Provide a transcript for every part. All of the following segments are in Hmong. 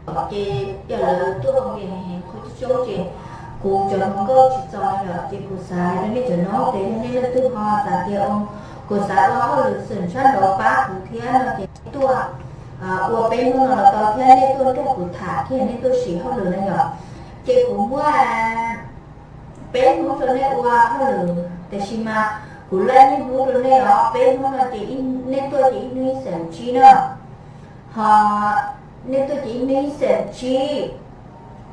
Ces yog lawv tuaj ua npe heev heev qhov coob coob ces kuv cov hluas nkauj tsis txaus yom, ces kuv xav rau nej cov no tias yog nej leej twg ho xav tias kuv xav ua hauj lwm xwm tshaj nrov pab kuv thiab no ces nej tuaj ua peb hnub no los tau thiab nej tuaj nrog kuv tham thiab nej tuaj sim hauj lwm na yom. Ces kuv muaj peb hnub rau nej ua hauj lwm, tiam sis mas kuv laij niaj hnub rau nej os, peb hnub no ces nej tuaj ces ib hnub ib xees tsib na. Ho nej tuaj ces ib hnub ib xees tsib,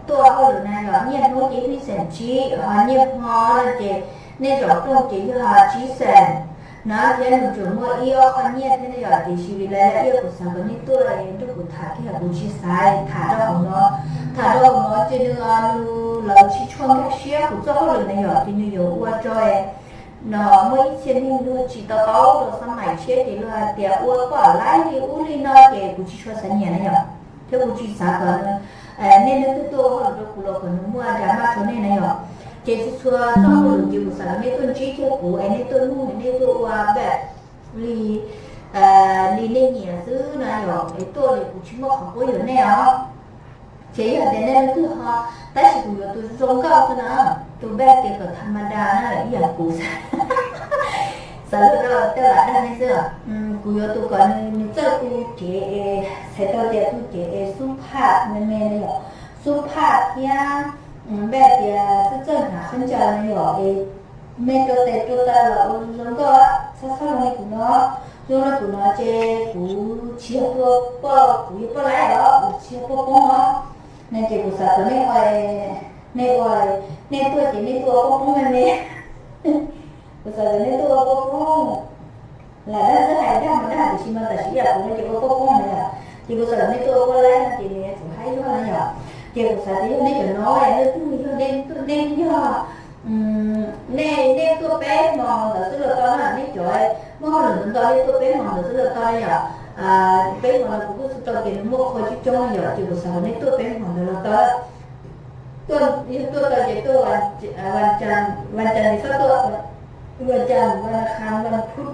tuaj hauj lwm na yog niaj hnub ces ib hnub ib xees tsib, ho niaj hmo no ces nej zaum rooj ces yog tsib xees na, thiab nws tsuas muaj ib ob qho nyiaj thiab na yom, tiam sis vim lawv laj iab kuv xav kom nej tuaj nrog kuv tham thiab kuv tsis xav tham rau hauv no, tham rau hauv no ces nws nws lawv tsis tshua nkag siab kuv txoj hauj lwm na yom, ces nws yuav ua rau no muaj ib txhia neeg luag tsis tau paub rau xab maim tshiab ces luag hais tias ua pom laib li ub li no ces kuv tsis tshua xav nyiam na yom, thiab kuv tsis xav kom nej leej twg tuaj ua hauj lwm rau kuv los kom nws muaj drama rau nej na yom. Ces txhua txhua txoj hauj lwm ces kuv xav kom nej tuaj ntsib kiag kuv es nej tuaj nug es nej tuaj ua npam li li nej nyiam xwb na yom, es tuaj li kuv tsis muaj qhov quab yuam nej os. Ces yog tias nej leej twg ho, tab sis kuv yuav tus zoo nkauj xwb na, tus npaj tias kom tham ma da na ib yam kuv xav luag rau tej lam dag nej xwb. Kuv yuav tus kom nws txawj tu cev es txhais tau tias tu cev es xub phaj me me na yom, xub phaj thiab npaj tias txawj txawj hnav khaub ncaws na yom es me rau tes rau taw los ua zoo nkauj, txhob txhob zoo li kuv no. Zoo li kuv no ces kuv tsis yog tua poj, kuv yog poj laib os, kuv tsis yog poj poob os. No ces kuv xav kom nej ua, nej ua, nej tuaj ces nej tuaj ua poj poob me me. Kuv xav kom nej tuaj ua poj poob. Lam dag xwb hais dag mas dag tiam sis mas tam sim ib yam kuv no ces ua poj poob na yom, ces kuv xav kom nej tuaj ua poj laib no ces nws yuav tsum haib zog na yom. Ces kuv xav tias yog nej cov no leej twg yog nej, nej yog nej, nej tuaj peb hmo ntawd xwb los tau na, nej cov muaj hauj lwm ntau ntau nej tuaj peb hmo ntawd xwb los tau na yom. Peb hmo no kuv kuj xav tau tias nws muaj qhov coob coob na yom, ces kuv xav kom nej tuaj peb hmo ntawd los tau. Tuaj, yog tuaj tau ces tuaj vas cas, vas cas ces txhob tuaj, vas cas, vas khas, vas phuv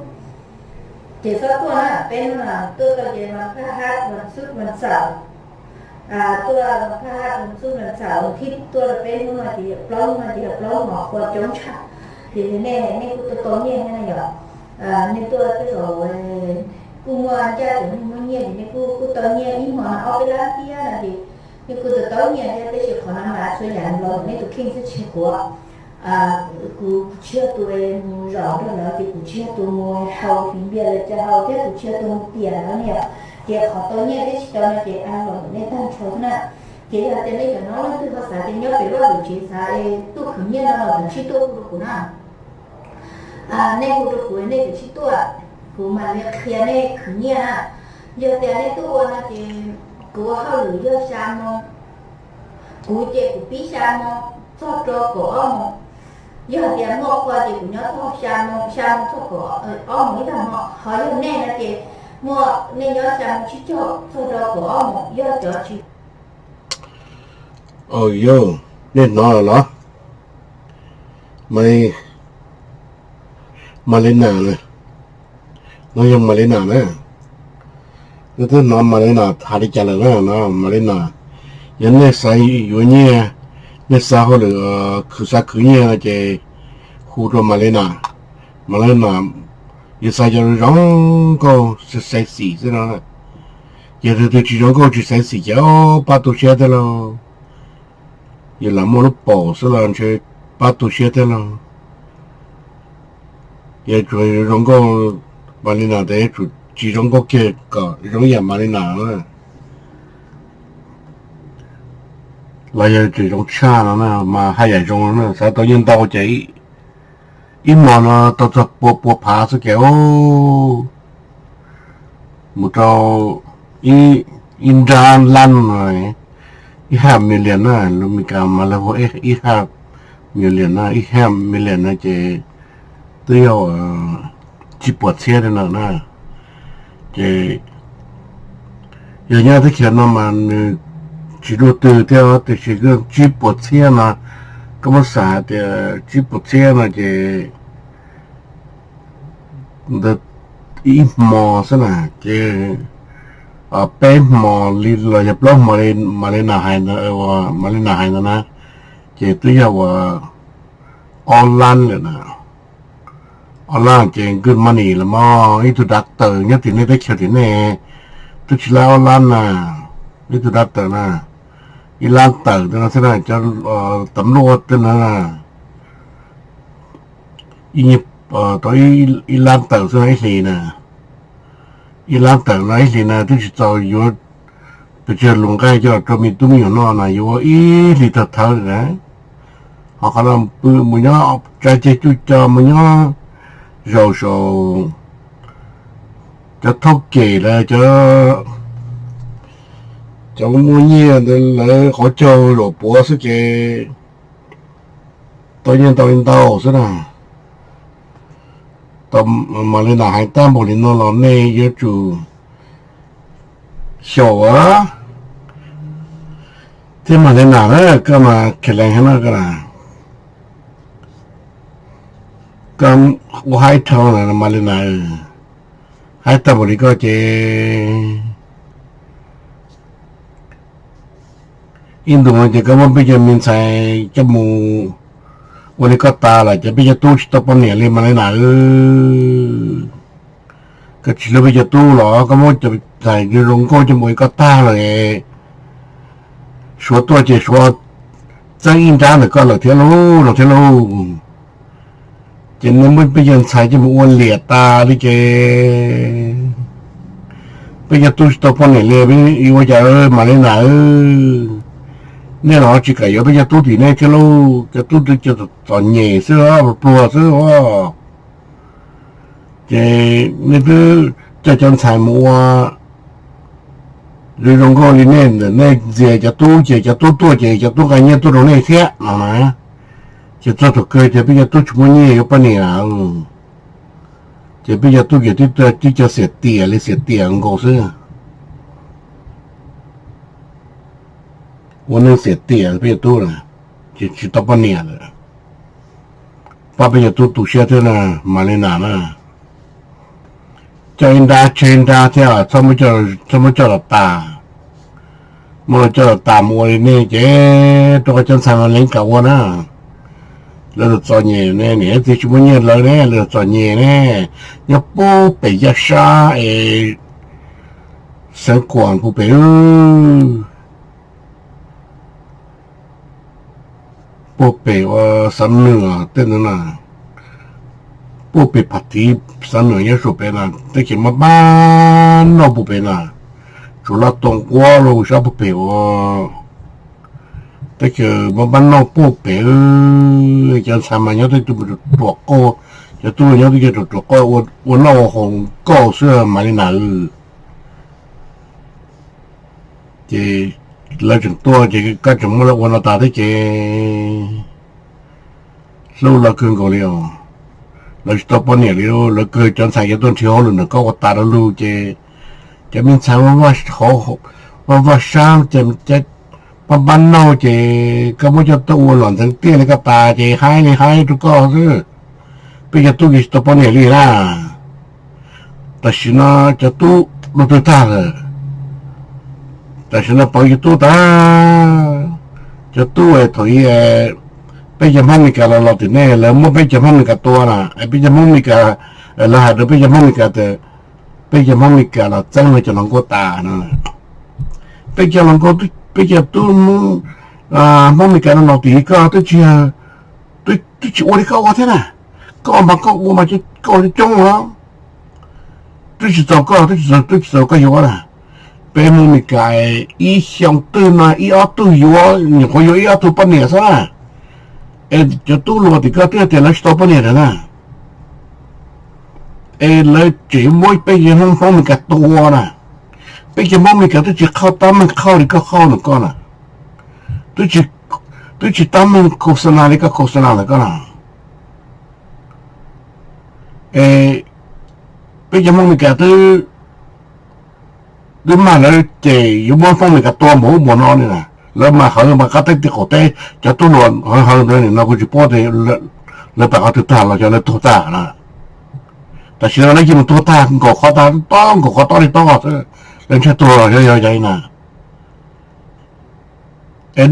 ces txhob tuaj na, peb hnub no tuaj tau ces vas phaj hab, vas xub, vas xaum, tuaj vas phaj hab, vas xub, vas xaum, thib tuaj rau peb hnub no ces yog plaub hnub no ces yog plaub hmo qhua coob tshaj. Ces nej, nej kuj tuaj tau nyiaj thiab na yom. Nej tuaj tej zaum kuj muaj ncaj cov neeg muaj nyiaj ces nej kuj, kuj tau nyiaj ib hmo no ob peb lab thiab no ces nej kuj tau tau nyiaj thiab, tab sis qhov no mas txhua yam los ntawm nej tus kheej xwb tsis yog kuv. Kuv tsis yog tus mus zaum nrog lawv ces kuv tsis yog tus mus haus hliv npias lawv cov haus thiab kuv tsis yog tus mus tiam lawv ne yom. Ces qhov tau nyiaj thiab tsis tau no ces los ntawm nej tag nrho xwb na. Ces yog tias nej cov no leej twg ho xav tias nyob pem vaj pem tsev xav tuaj khwv nyiaj no los kav tsij tuaj hu rau kuv na. Nej hu rau kuv nej kav tsij tuaj, kuv mam li qhia nej khwv nyiaj na. Yog tias nej tuaj ua no ces kuv ua hauj lwm yog xya moo, kuv ces kuv pib xya moo txog rau kaum ob moos. Yog tias muaj qhua ces kuv nyob txog xya moo, xya moo txog kaum ob moos ib tag hmo. Ho yog nej no ces muaj, nej nyob xya moo tsib caug txog rau kaum ob moos yog cov tsis. Au yau, nej hnov lawm los? Mas, Malena na, no yog Malena na. Nej twb hnov Malena tham li cas lawm na no, Malena. Yog nej xav yuav nyiaj, nej xav hauj lwm khwv, xav khwv nyiaj no ces hu rau Malena. Malena, yog xav cov zoo nkauj sexy xwb no, ces tus twg tsis zoo nkauj tsis sexy ces pab tu siab thiab lauj. Yog lam muaj lub paum xwb los ntshe pab tu siab thiab lauj. Yog tsuas zoo nkauj Malena tes yuav tsum tsis zoo nkauj kiag kom zoo ib yam Malena na. Los yog tsis zoo tshaj no na mas haj yam zoo na, xav tau nyiaj ntau ces ib hmo no tau txog pua pua phav xwb ces mus rau ib nrab lab no, ib hab million na, lus Meskas mas lawv hu ib hab million na, ib hab million na ces twb yog tsib puas txhiab no na. Ces yog nyob teb chaws no mas nws tsis luaj twg thiab, tiam sis tsib puas txhiab no, koj muab xav hais tias tsib puas txhiab no ces ntawd ib hmo xwb na ces peb hmo li los yog plaub hmo li, Malena hais, Malena hais ntawd na, ces twb yog uas ob lab lawm na. Ob lab ces good money los mas, ib tug dav tawm nyob tim nej teb chaws tim nej twb tsis laib ob lab na, ib tug dav tawm na, ib lab tawm no xwb na, cov tam luaj tej no na, ib lab tawm xwb no ib hlis na, ib lab tawm no ib hlis na twb tsis txaus yuav pes tsawg lus nqaij coj los rau me tub me nyuam noj na, yuav ua ib hlis tag thawv na. Ho qhov no pw mus nyob tsa ceg cuj co mus nyob zaum saum cov thauj kem lawv cov, cov muaj nyiaj ntawd lawv qhov caug zaum puav xwb ces tau nyiaj ntau li ntau xwb na. Tau Malena hais tag npaum li no los nej yuav tsum xyaum thiab Malena na, koj mas kheev lees heev na koj na. Koj ua haib dhau na Malena, haib tag npaum li koj ces ib ntus no ces koj muab peb cov me ntxhais coj mus ua li koj tas lawm ces peb cov tub tsis tau poj niam li Malena. Koj tsis hlub peb cov tub los koj muab cov ntxhais zoo nkauj coj mus ua li koj tag lawm, Suav tuaj ces Suav txeeb ib nrab ntawm koj lawm thiab lauj no thiab lauj. Ces nej muab peb cov ntxhais coj mus ua liam tas li ces peb cov tub tsis tau poj niam li, ua cas Malena, nej los tsis kam yuav peb cov tub tim nej thiab lauj, cov tub twb cov txom nyem xwb, pluag xwb. Ces nej twb coj cov ntxhais mus ua zoo zoo nkauj li nej ntawm nej ntxias cov tub ces cov tub tuaj ces cov tub nqa nyiaj tuaj rau nej thiab no na. Ces txog thaum kawg ces peb cov tub tsis muaj nyiaj yuav poj niam, ces peb cov tub ces twb tib co xiam tiam li xiam tiam nkaus xwb. Ua neej xiam tiam peb cov tub na, ces tsis tau poj niam lawm. Pab peb cov tub tu siab thiab na, Malena na. Coj ib nrab tseg ib nrab thiab, txhob muab coj los tas. Muab los coj los tas mus ua li nej ces rau qhov cov ntxhais no leej kam ua na. Lawv txom txom nyem ne, niam txiv tsis muaj nyiaj lawv ne, lawv txom txom nyem ne, nyob puag pem Yaj Sab es xeev Khuam puag pem, puag pem ua Xav Nwm tej ntawd na, puag pem Pham Tiv Xav Nwm nyob saum pem na, teb chaws maj maj noj puag pem na, tsuas laj too quab los sab puag pem ua teb chaws maj maj noj puag pem. Cov ntxhais mas nyob tej ruam ruam qauj, cov tub nyob tej ruam ruam qauj ua noj ua haus nkauj xwb Malena. Ces lawv tseem tuaj ces koj tseem muab lawv ua no tas thiab ces hlub lawv kawg nkaus li os. Lawv tsis tau poj niam li, lawv kawg cov ntxhais yuav tuaj nrhiav hauj lwm ntawm koj ua tas rau lug ces cov me ntxhais vaj vaj sab ces pab pab noj ces koj muab coj tuaj ua luam ntxeev tiaj li koj tas ces haib li haib rau koj xwb. Peb cov tub ces tsis tau poj niam li na. Tam sim no cov tub lub twg tag lawm? Tam sim no pauv cov tub tag. Cov tub thaum ub peb cov Hmoob Mes Kas los los tim nej, lawv muab peb cov Hmoob Mes Kas tua na, peb cov Hmoob Mes Kas, lawv hais rau peb cov Hmoob Mes Kas tias peb cov Hmoob Mes Kas los txeeb lawv cov hluas nkauj tas no. Peb cov hluas nkauj, peb cov tub Hmoob Mes Kas no los tim koj twb tsis, twb tsis ua li koj ua thiab na. Koj ua mas koj ua mas koj ua coob coob os. Twb tsis txaus koj, twb tsis txaus, twb tsis txaus koj yuav na. Peb Hmoob Mes Kas ib xyoo twg no ib ob tug yuav, nyuam qhuav yuav ib ob tug poj niam xwb na. Es cov tub hluas tim koj twb tias lawv tsis tau poj niam lawm na. Es lawv tseem muab peb cov Hmoob Mes Kas tua na. Peb cov Hmoob Mes Kas twb tsis qhauj tab meeg qhauj li koj qhauj ntawm koj na. Twb tsis, twb tsis tab meeg khos xa na li koj khos xa na ntawm koj na. Es peb cov Hmoob Mes Kas twb, twb mag lawv ces yuav muab Hmoob Mes Kas tua npaum ub npaum no li na. Lawv mas hawv mas qab teb ti qaum teb, cov tub hluas hawv hawv ntawd nim no kuv tsis paub tias lawv pam qhov twg tag los xyov lawv tuag tag na. Tam sim no lawv cia mus tuag tag nkaus qhov tag tob nkaus qhov tob li tob xwb. Lawv ntshai tuag xyov yog cov na. Es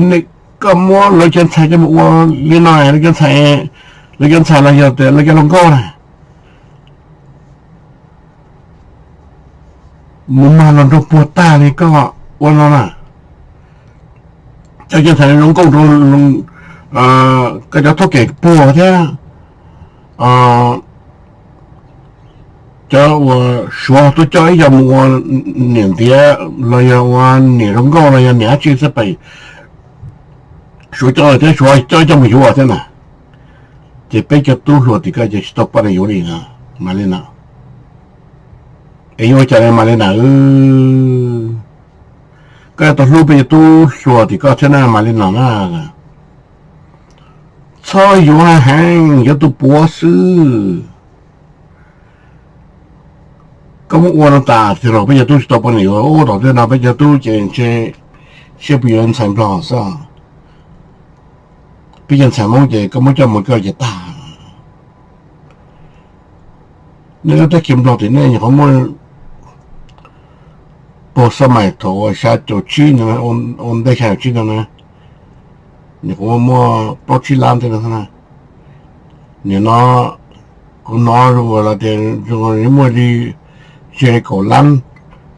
koj muab lawv cov ntxhais coj mus ua li no, lawv cov ntxhais, lawv cov ntxhais los yog tias lawv cov hluas nkauj na, mus mag los nraug puag tag li koj ua no na. Cov cov ntxhais zoo nkauj rau koj cov thoob kem puag thiab. Cov uas Suav tuaj coj ib co mus ua niam ntiav los yog ua niam zoo nkauj los yog niam dab tsi xab pem, Suav coj thiab Suav coj ib co mus yuav thiab na. Ces peb cov tub hluas tim koj ces tsis tau poj niam yuav li na, mas li no. Es yuav ua cas li mas li na? Koj yuav tau hlub peb cov tub hluas tim koj thiab na mas li no na. Txhob yuav heev, yuav tus puav xwb. Koj muab ua no tas tag los peb cov tub tsis tau poj niam yuav. Ua tom tej no peb cov tub ces ntshe siab pw yuav ntxhais Nplog xwb. Peb cov ntxhais Hmoob ces koj muab coj mus koj ces tag. Nej lub teb chaws Nplog tim nej nyuam qhuav muaj puag xab mais thaum uas xya caum tsib no, ua ntej xya caum tsib no na, nyuam qhuav muaj plaub tsib lab thiab no. Nim no kuv hnov zoo los tias zoo muaj li ze kaum lab,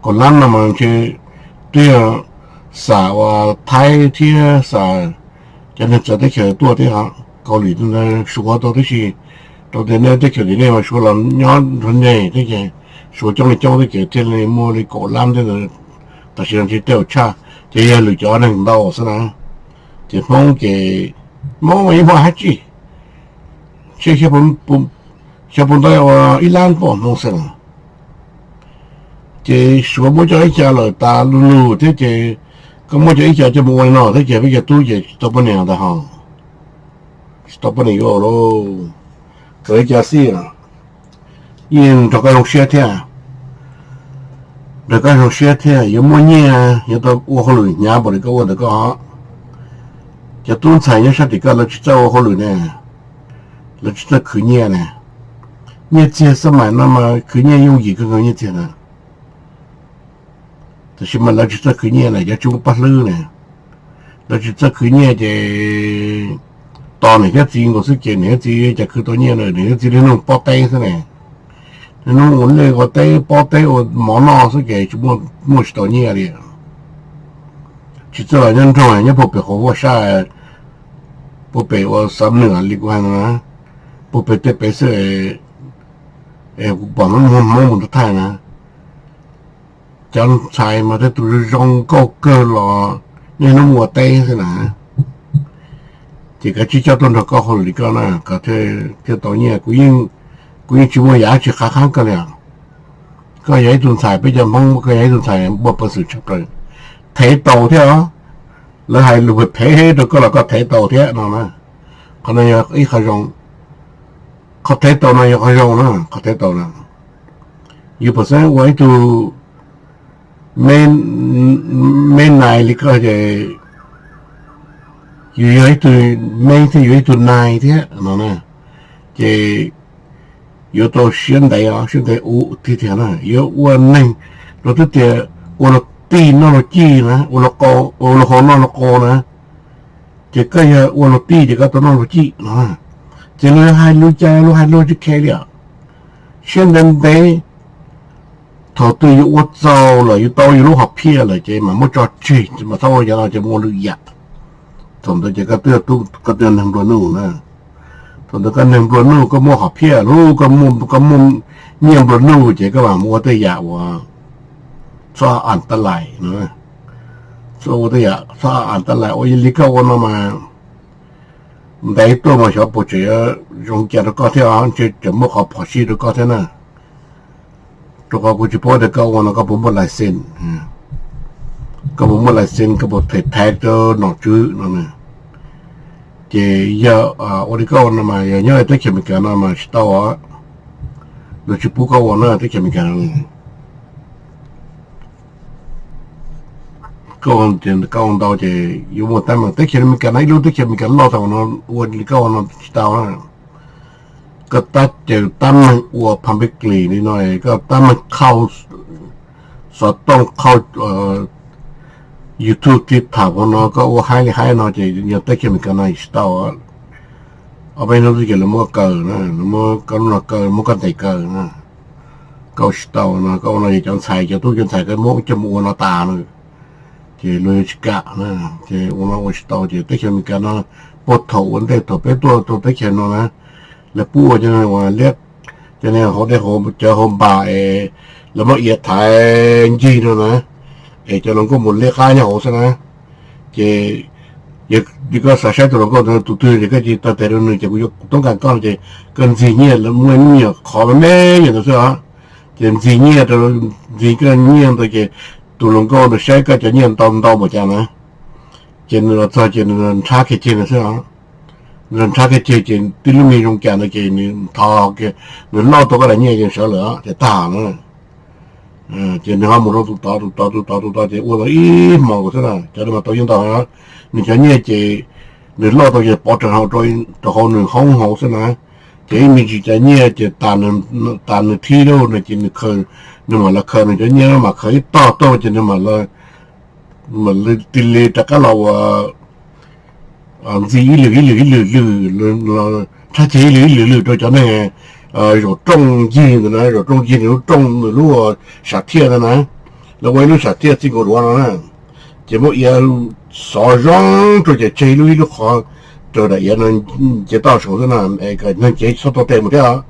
kaum lab no mas ntshe twb yog xam uas Thaib thiab xam cov neeg txawv teb chaws tuaj thiab, Kaus Lim, Suav tau tib si, rau tias nej teb chaws tim nej mas Suav los nyob nrog nej thiab ces Suav coob li coob thiab ces thiaj li muaj li kaum lab thiab ntawd. Tam sim no ntshe tej zaum tshaj ces yog lwm cov neeg ntau xwb na. Ces Hmoob ces, Hmoob mas yeej muaj dab tsi, ntshe xyov puas ntau ua ib lab poj Hmoob xwb na. Ces Suav muab coj ib co lawm tas lug lug thiab ces koj muab coj ib co coj mus ua li no thiab ces peb cov tub ces tsis tau poj niam ntag hos. Tsis tau poj niam yuav lauj. Txawm li cas xij, yeej nrog koj zoo siab thiab, nrog koj zoo siab thiab yuav muaj nyiaj yuav tau ua hauj lwm hnyav npaum li koj ua ntawm koj. Cov tub ntxhais nyob sab tim koj lawv tsis txawj ua hauj lwm ne, lawv tsis txawj khwv nyiaj ne. Nyiaj txiag xab mais no mas khwv nyiaj yooj yim kawg nkaus nyiaj txiag na. Tab sis mas lawv tsis txawj khwv nyiaj na, cov tsis muaj paj hlwb na, lawv tsis txawj khwv nyiaj ces tos niam thiab txiv nkaus xwb ces niam thiab txiv cas khwv tau nyiaj na, niam thiab txiv niaj hnub pob teb xwb ne. Niaj hnub ua liaj ua teb pob teb ua mov noj xwb ces tsis muaj, muaj tsis tau nyiaj li. Tsis txawj los nyob nroog, nyob puag pem qhov huaj sab, puag pem ua xav nws li kuv hais no na, puag pem tej pem xwb es kuv pom Hmoob mus thaij na. Cov ntxhais mas tej tus zoo nkauj kawg los niaj hnub mus ua teb xwb na. Ces kav tsij coj tuaj nrog koj hauj lwm li koj na, koj thiaj tau nyiaj. Kuv yeej tsis muaj yam dab tsi qab qab koj li os. Koj yog ib tug ntxhais, peb cov Hmoob koj yog ib tug ntxhais muaj peev xwm tshaj plaws, thev tau thiab os. Lawv hais lus phem phem rau koj los koj thev tau thiab no na. Qhov no yog ib qho zoo, qhov thev tau no yog qhov zoo na, qhov thev tau na. Yus pom xeeb ua ib tug me nais li koj ces yus yog ib tug me thiab yus ib tug nais thiab no na, ces yuav tau siab ntev os, siab ntev ua tiag tiag na. Yuav ua neeg, luag twb tias ua luag tij noj luag cij na, ua luag qau, ua luag qau noj luag qau na, ces koj yog ua luag tij ces koj tau noj luag cij no. Ces luag hais lus cas luag hais luag tsis khe li os. Siab ntev ntev, thaum twg yus ua txaus lawm yus tau yus lub hom phiaj lawm ces mam muab tso tseg, mas txhob ua cov no ces muaj lwm yam. Thaum ntawd ces koj twb, koj twb yog neeg nplua nuj na. Thaum ntawd koj neeg nplua nuj, koj muaj hom phiaj lawm, koj muaj nyiaj nplua nuj ces koj mam mus ua tej yam uas txhob am tab lais no. Txhob ua tej yam txhob am tab lais, ua li koj ua no mas ntev tuaj mas xyov puas tseem zoo cas rau koj thiab, ntshe tseem muaj qhov phom sij rau koj thiab na. Rau qhov kuv tsis paub tias koj ua no koj puas muaj license, koj puas muaj license, koj puas them thaiv rau nom tswv no. Ces yog ua li koj ua no mas yog nyob teb chaws Amelikas no mas tsis tau os. Lawv tsis pub koj ua na teb chaws Amelikas no. Koj ua ntau ces yuav muaj teeb meem. Teb chaws Amelikas no ib lub teb chaws Amelikas loj tau no, ua li koj ua no tsis tau na. Koj tab caws tab meeg ua publicly li no, koj tab meeg qhau xov tooj qhau YouTube tib tham hauv no koj ua haib li haib no ces yog teb chaws Amelikas no tsis tau. Ob peb hnub xwb ces lawv muab kaw na, lawv muab koj lub no kaw, muab koj ntes kaw na. Koj ua tsis tau no, koj ua no ces cov ntxhais, cov tub cov ntxhais koj muab coj mus ua no tas na, ces luag yuav tsis kam na. Ces ua no ua tsis tau ces teb chaws Amelikas no puag thaum ua ntej thaum peb tuaj rau teb chaws no na, lawv pub ua cov uas liab, cov niag hauv dej hauv cawv hauv npas es lawv muab iav thaiv ncig no na, es cov hluas nkauj mus liab qab nyob hauv xwb na. Ces yog koj xav saib tus hluas nkauj ntawd tus twg ces koj cia li taw tes rau nws ces kuv yuav toob kas koj no ces koj ntxig nyiaj, lawv muaj me nyuam qhov me me nyuam ntawd xwb os. Ces ntxig nyiaj rau, ntxig koj nyiaj ntawd ces tus hluas nkauj ntawd saib koj cov nyiaj ntau ntau npaum cas na, ces nws los txog ces nws nrhab kiag ceg ntawd xwb os. Nws nrhab kiag ceg ces tib lub me zoo cas ntawd ces nws nthos kiag, nws lauj tau koj daim nyiaj ces sawv lawm ces tag na. Ces nws ho mus rau tus tod tus tod tus tod tus tod ces ua tau ib hmos nkaus xwb na, cov no mas tau yeej ntau. Nws cov nyiaj ces nws lauj tau ces pov rau hauv nws hoob hauv xwb na. Ces ib me ntsis cov nyiaj ces tas nws thib lawm no ces nws khaws, nws mam los khaws nws cov nyiaj mam khaws ib tog tauj ces nws mam li, mam li tig li rov qab los ua ntxig ib lwm ib lwm ib lwm lwm, rhab ceg ib lwm ib lwm lwm rau cov neeg zaum rooj ncig ntawd na, zaum rooj ncig nws lub rooj nws lub sam thiaj ntawd na. Lawv ua ib lub sam thiaj txij nkaus duav no na, ces muab iav xov zoo rau ces tseg ib lub ib lub qhov rau daim iav no nce toj saud xwb na, es kom neeg cev txhob tau tes mus thiab.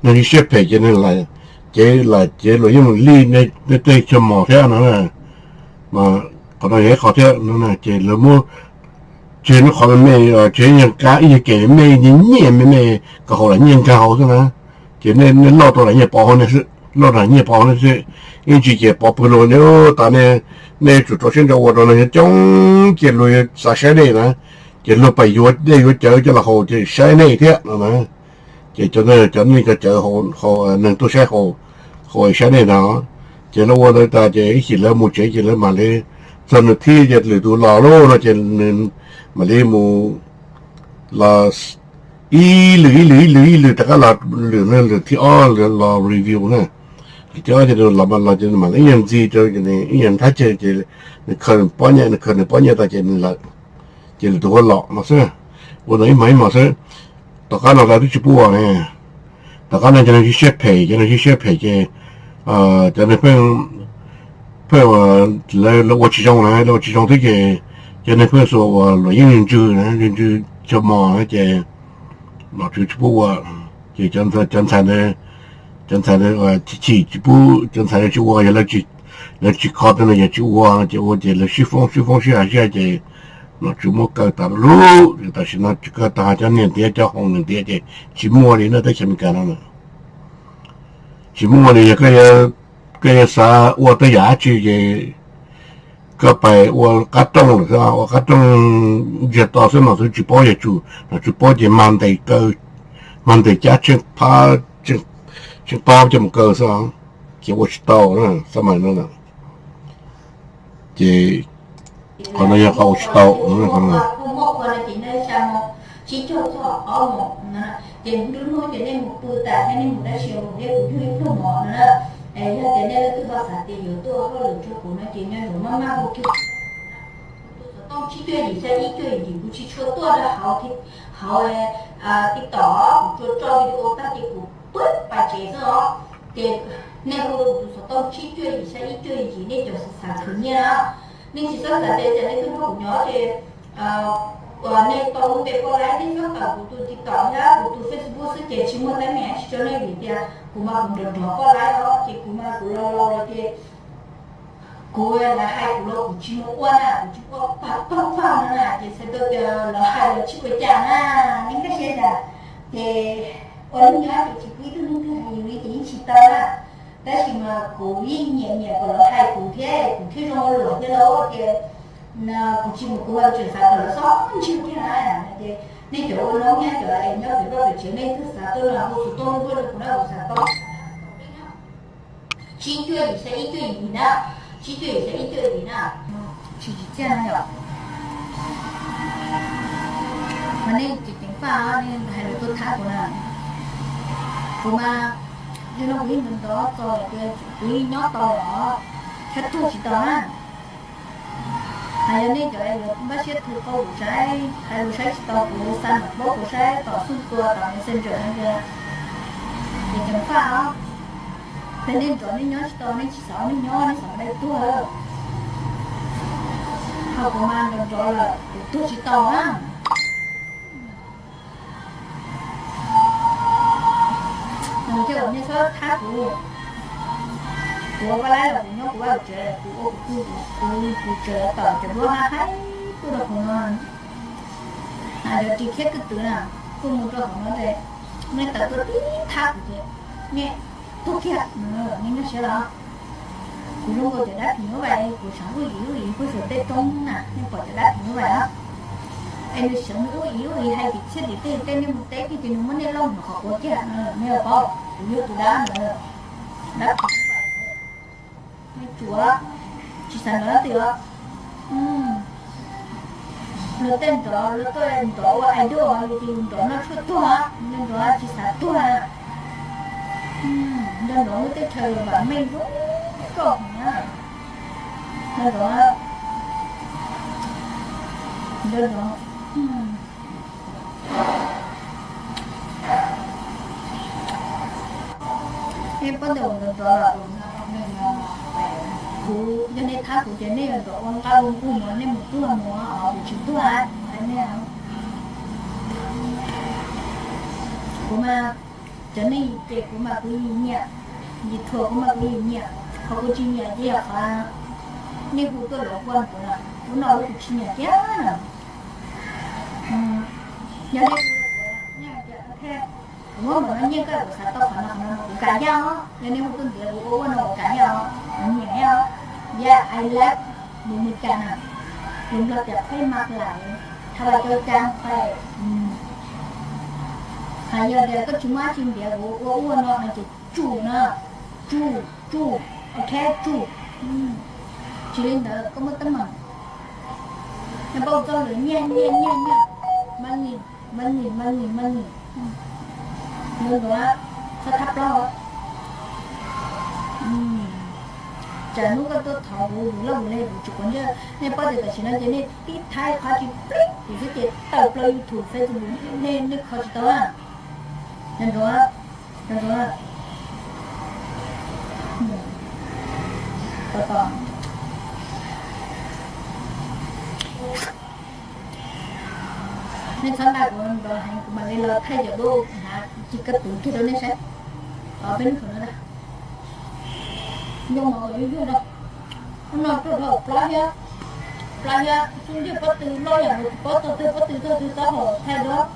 Neeg siab phem ces neeg lam cev, lam cev luag yeej mus lij nej tej chaw mos thiab no. Mas qhov no yog ib qho thiab no ces lawv muab tseg lub qhov me me, tseg ib nyuag kab ib nyuag kem me me, nyiaj me me, kom haus daim nyiaj nkag hauv xwb na. Ces nej lauj tau daim nyiaj pov hauv nej xwb, lauj daim nyiaj pov hauv nej xwb. Ib ntsis ces pov pw luag nej tas nej, nej tsum rau siab ntso ua rau neeg coob ces luag yuav xav saib nej na. Ces luag pais yuav dej yuav cawv coj los haus ces saib nej thiab no na. Ces cov, cov neeg cov cawv haus, neeg tuaj saib haus, haus saib nej ntag. Ces lawv ua ntawd tas ces ib chim lawv mus tsev ces lawv mam li, txog nws thib ces lwm tus los lauj no ces nws mam li mus los ib lwm ib lwm ib lwm ib lwm rov qab los lwm, lwm thib ob los review na. Lwm thib ob ces los, los ces mam li ib nyuag ntxig rau, ib nyuag nrhab ceg ces nws khaws nws pob nyiaj, nws khaws nws pob nyiaj tas ces nws lawm. Ces lwm tus ua los no xwb, ua ntawd ib hmos ib hmos xwb. Tom qab no lawv twb tsis pub ua ne. Tom qab no cov neeg siab phem, cov neeg siab phem ces cov neeg pheej, pheej, lawv ua tsis zoo na, lawv ua tsis zoo thiab ces cov neeg pheej xuas uas luam yeeb ntsws na, ntsws ntsws chaw mos na ces nom tswv tsis pub ua. Ces cov ntxhais ntawd, cov ntxhais ntawd chim chim tsis pub, cov ntxhais ntawd tsis ua, yog lawv tsis kho tej no yog tsis ua no ces ua ces lawv sib foob sib foob sib hais sib hais ces nom tswv muab kaw tas lawm. Tam sim no kaw tas cov niag ntiav cov hoom niag ntiav ces tsis muaj li na, teb chaws Amelikas no na tsis muaj li. Yog koj yuav xav ua tej yam dab tsi ces koj pais ua qab rooj lawm xwb, ua qab rooj ntsiag to xwb, nom tswv tsis paub yog tsum, nom tswv paub ces mag ntes kaw, mag ntes cab tsheej phab, tsheej phab coj mus kaw xwb, ces ua tsis tau xab mais no. Ces qhov no yog qhov ua tsis tau. Ces lub hnub ces nej mus pw tas thiab nej mus dab tsi mus thiab kuv yug ib pluag mov no na. Yog tias nej leej twg ho xav tias yuav tuaj hauj lwm rau kuv no ces nyob zoo maj maj hu kiag kuv tus xov tooj tsib cuaj yim xya ib cuaj yim, kuv tsis tshua tuaj rau hauv, hauv TikTok, kuv tsuas tso video tag ces kuv tuaj pais tsev xwb os. Ces nej hu kuv tus xov tooj tsib cuaj yim xya ib cuaj yim, nej cov xav khwv nyiaj na. Nej tsis txhob xav tias nej tuaj nrog kuv nyob ces nej tau lub npe poj laib, nej txhob tawm kuv tus TikTok thiab kuv tus Facebook xwb ces tsis muaj teeb meem tsis tso nej vim tias kuv mas kuv nrov nrov poj laib os, ces kuv mas kuv los los los ces kuv lawv hais kuv los kuv tsis mus ua na, kuv tsis ua pag pag pag no na, ces txhais tau tias lawv hais lawv tsis ua cas na, nej nkag siab ntag. Ces ua neej nyob ces tsis pub ib tug neeg twg hais yus li ces yeej tsis tau na. Tab sis mas kuv yeej nyiam nyiam kom lawv hais kuv thiab kuv thiaj zoo ua luam thiab lauj. Ces kuv tsis mus kuv mas tseem xav kom lawv txhob ntsia kiag na. Ces nej cov ua noob nyob cov es nyob pem vaj pem tsev nej twb xav tuaj no hu xov tooj tuaj rau kuv na, kuv xav tau tsib cuaj yim xya ib cuaj yim na, tsib cuaj yim xya ib cuaj yim na. Tsis tsis txiaj na yom. Mas nej ceev ceev faj nej hais lus tuaj thab kuv na. Kuv mas yog no kuv yeej nrov nrov txog tias kuv yeej nyob tau os. Thiab tuag tsis tau na. Hais yog nej cov yuav npaj siab tu qau kuv saib, hais lus saib tsis tau kuv, xa nram paub kuv saib tom xub tua tom Messenger no tias, ces ceev faj os. Ces nej nrov nej nyob tsis tau, nej tsis xav ua neeg nyob, nej xav mus dai tuag. Ho kuv mas nrov nrov lawm kuv tuag tsis tau na. Nws thiaj ua nej txhob thab kuv. Kuv ua pab laib los kuv nyob kuv vaj kuv tsev, kuv ua kuv tug, kuv kuv tsev tom cov duab hab haib tuaj rau hauv no. Cov ris thiab kwj twm na, tuaj mus rau hauv no ces nej tawm tuaj tib thab kuv ces nej tuag kiag, nej nyuaj siab los. Kuv zoo nkaus cov dab phim nyuj vais, kuv sav ub ib ub ib puag saum tej roob na, nej pom cov dab phim nyuj vais os. Es nws sav nws ub ib ub ib hais tim txhiaj tim tej, tej nej mus teb kiag ces nws muab nej lauj mus qhov quav kiag, nej paub, kuv yog tus dab ntawd, dab phim nyuj vais. Nej tsuav tsis xav nrov twg os. Luag tej nrov, luag tuaj nrov ua idol, yus ces yus nrov noj tshuaj tuag, nrov tsis xav tuag. Nrov nrov lub teb chaws vam meej zoo nkauj na. Nrov nrov, nrov nrov. Nej paub ntawm nrov nrov los, kuv yog nej thab kuv ces nej yuav nrov ua nqaj ua nqug mus, nej mus tuag mus os, kuv tsis tuag, kuv hais nej. Kuv mas, cov nej ces kuv mas kuv yim nyiam, yim thuam kuv mas kuv yim nyiam, qhov kuv tsis nyiam ces yog qhov nej hu tuaj lov kua kuv na, kuv no kuv tsis nyiam thiab na. Yog nej hu, nej hais tias, kuv muab npaum no nyiaj koj, kuv xav tau qhov no qhov no, kuv kam yaj os. Yog nej hu tuaj ntiav kuv ua ua no kuv kam yaj os, kuv nyiam thiab os. Yeah, I love Bumika na. Lus Nplog tias phooj ywg mas lawm, tha vas cau cas phooj. Hais yog tias koj tsis muaj dab tsi ntiav kuv ua ua no no ces tsuj no, tsuj, tsuj, ok, tsuj. Tsis li ntawd koj muaj teeb meem. Nyob paub txoj lus nyiaj nyiaj nyiaj nyiaj, money, money, money, money. Nrov nrov, txhob thab plaub. Tsam hnub koj tuaj thov kuv loj mus le kuv tsis quav ntsej. Nej paub tias tam sim no ces nej tib thab qhov tsis plig kuv xwb ces tawm plaws YouTube, Facebook, nej, nej kho tsis tau na. Nrov nrov, nrov nrov. Tos tos. Nej txhob nqa kuv nrov heev, kuv mam li los thaij cov duab hnav ci kab twv kiag rau nej saib. Tos peb hnub no na. Nyob mov kom yuag yuag rau. Hnub no tuaj dhau plab thiab, plab thiab xub ntiag pob tw loj yam li tsis paub txog twg pob tw txog twg taub hau thaij duab.